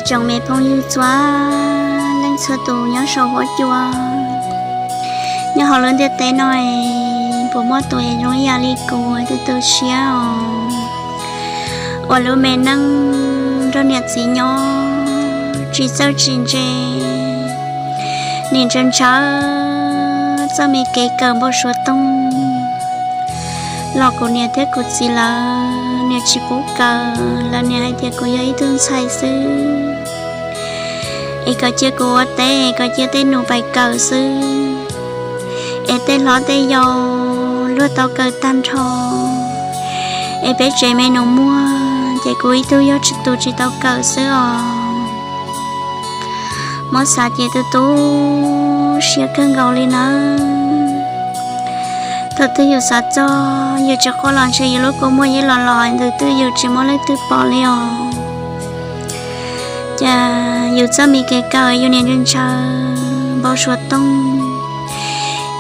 Tsoom me phooj ywg txhua leej txhua tus nyob saum huab cua, nyob hauv lub ntiaj teb no, puas muaj tus zoo ib yam li kuv tu tu siab os, uas lub me neej nrog niam txiv nyob tsis txawj tsis ntse, nim ntshaw ntshaw txoj me kev kawm npau suav toog los kuv niam thiab kuv txiv lawv niam tsis pub kawm, lawv niam hais tias kuv yog ib tug ntxhais xwb, es kom cia kuv ua teb, kom cia tej nus pais kawm xwb, es tej hlob tej yau luag tau kawm tag nrho, es peb tsev me nus muag ces kuv ib tug yog tus tsis tau kawm xwb os. Muab xav ces tu tu siab kawg nkaus li nawb. Thaum twg yus xav txog yus tsis quaj los ntshe yus lub kua muag yeej los los ntws twj ywm tsis muaj leej twg pom li os. Ces yus txoj me kev kawm yus niam ntshaw ntshaw npau suav toog,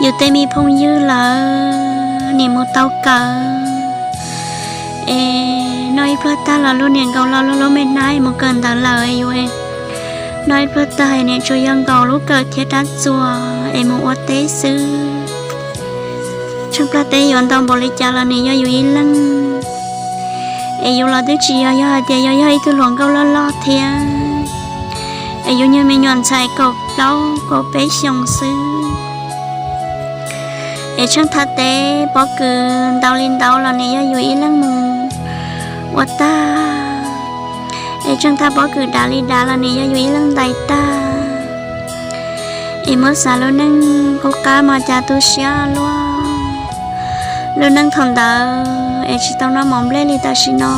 yus tej me phooj ywg lawv nim mus tau kawm, es noj ib pluag tag los luag niam nkaus los luag lub me hnab mus kawm ntawv lawm, yus noj ib pluag tag niam tsuas yog nkaus lub kawm thiab rab txuas es mus ua teb xwb. Tsheej plab teb yuav ntau npaum li cas los nim yog yus ib leeg, es yus los twb tsis yog, yog hais tias yog, yog ib tug hluas nkauj loj loj thiab, es yus nyuag me nyuam ntxhais kaum plaub kaum peb xyoos xwb, es tsheej thaj teb pob kws ntau li ntau los nim yog yus ib leeg mus ua tag, es tsheej thaj pob kws dav li dav los nim yog yus ib leeg ntais tag. Es muab xav lub neej qub qab mas cas tu siab luaj. Lub neej thaum ntawd es tsis tau noj mov nplej li tam sim no,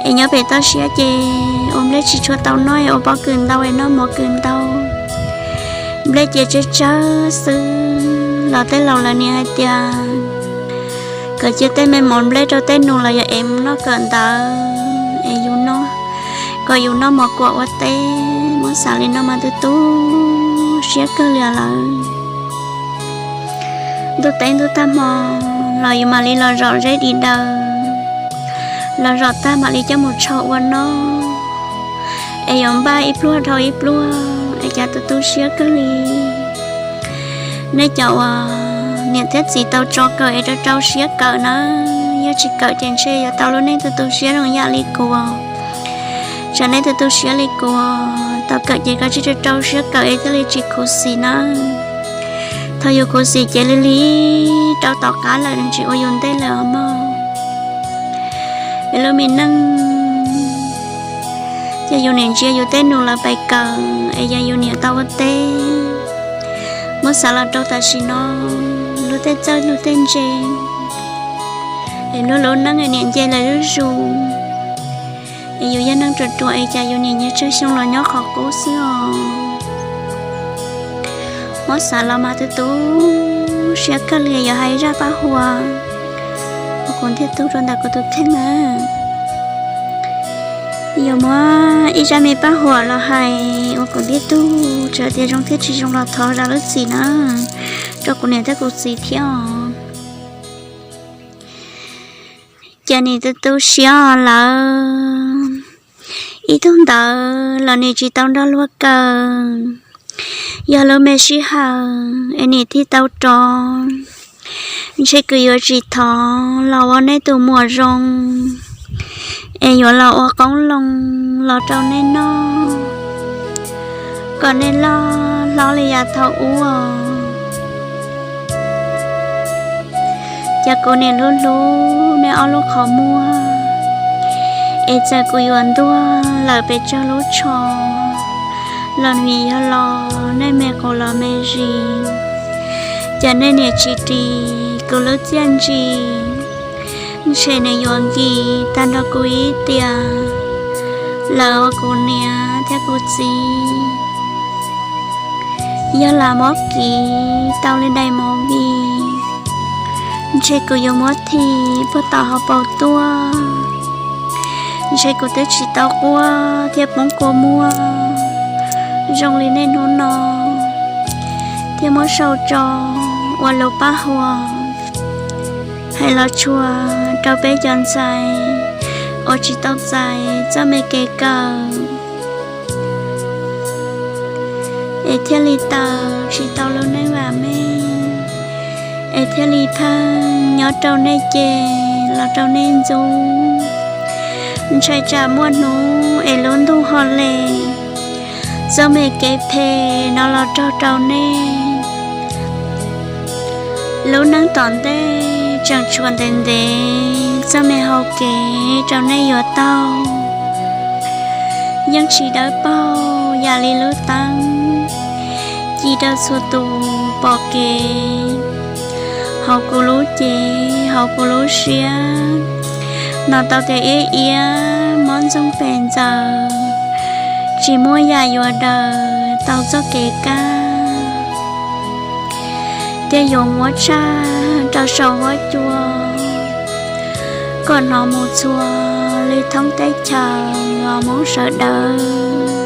es nyob pem toj siab ces ua nplej tsis tshua tau noj, es ua pob kws ntau es noj mov kws ntau. Nplej ces tsawg tsawg xwb los tej laus lawv nim hais tias kom cia tej me mov nplej rau tej nus los yog es mus noj kawm ntawv es yus noj, kom yus noj mov kuam ua teb. Muab xav li no mas tu tu siab kawg li lawm. Ntuj teb ntuj tag hmo los yus mam li los zom zeb di daws, los zom tag mam li coj mus tsho ua noj, es yuav npaj ib pluag dhau ib pluag es cas tu tu siab kawg li. Nej cov uas niam thiab txiv tau tso kawm es rau rau siab kawm nawb, yog tsis kawm ces ntshe yuav tau lub neej tu tu siab zoo yam li kuv. Tsam nej tu tu siab li kuv, tau kawm ces koj tsij rau rau siab kawm es thiaj li tsis khuv xim nawb. Thaum yus khuv xim ces lig lig rau tom qab lawm, nws tsis ua yus ntej lawm os mog. Es lub me neej ces yus niam ntsia yus tej nus lawv pais kawm es yog yus niam tau ua teb. Muab xav los rau tam sim no, luag tej txawj luag tej ntse, es luag lub neej niam nce lawm zuj zus, es yus yog neeg ruam ruam es cas yus niam nyias tsawg xyoo los nyob qhov qub xwb os. Muab xav los mas tu tu siab kawg li. Yuav hais zaj paj huam uas kuv ntiag tug rau ntawm kuv tus kheej na. Yuav muab ib zaj me paj huam los hais uas kuv ntiag tug, txawm tias zoo thiab tsis zoo los thov zam lub txim na, rau kuv niam thiab kuv txiv thiab os. Ces nim tu tu siab lawm. Ib tug ntawd los nim tsis tau nrog luag kawm, yog lub me sij hawm es nim thiaj tau rov. Ntshe kuv yuav tsis thov los ua nej tus muam zoo, es yuav los ua qoob loo los rau nej noj, kom nej loj hlob li yav thaum ub os. Ces kuv nim hlub hlub nej ob lub qhov muag, es txawm kuv yuav ntuag lawm pes tsawg lub tsho los vim yog los nej me quas los me zis, ces nej niam tsis ris kuv lub txiaj ntsig, ntshe nws yuav nkis tag nrho kuv ib tiam lawm os kuv niam thiab kuv txiv. Yog lam muab kiv tau li daim movie, ntshe kuv yuav muab thim puag tom hauv paus tuaj. Ntshe kuv twb tsis tau quaj thiab poob kua muag zoo li nej hnub no, thiab muab sau tso ua lus paj huam hais los tshua rau peb cov ntxhais uas tsis tau txais txoj me kev kawm, es thiaj li tawm tsis tau lub neej vam meej, es thiaj li pheej nyob rau nej ceg los rau nej ntxub, ntshai tsam muaj hnub es lub ntuj ho le, txoj me kev phem no los raug rau nej. Lub neej tom ntej tseem tshuav ntev ntev, txoj me hau kev rau nej yuav taug yeej tsis dawb paug yam li lub teeb ci rau txhua tus pom kev. Hauv kuv lub cev, hauv kuv lub siab, hnov tau tias iab iab mob ntxoog pes ntxaws, tsis muaj yam yuav daws tau txoj kev kaj. Thiaj yuav muab tshaj rau saum huab cua, kom hnov mus txhua li thoob teb chaws os Hmoob sawv daws.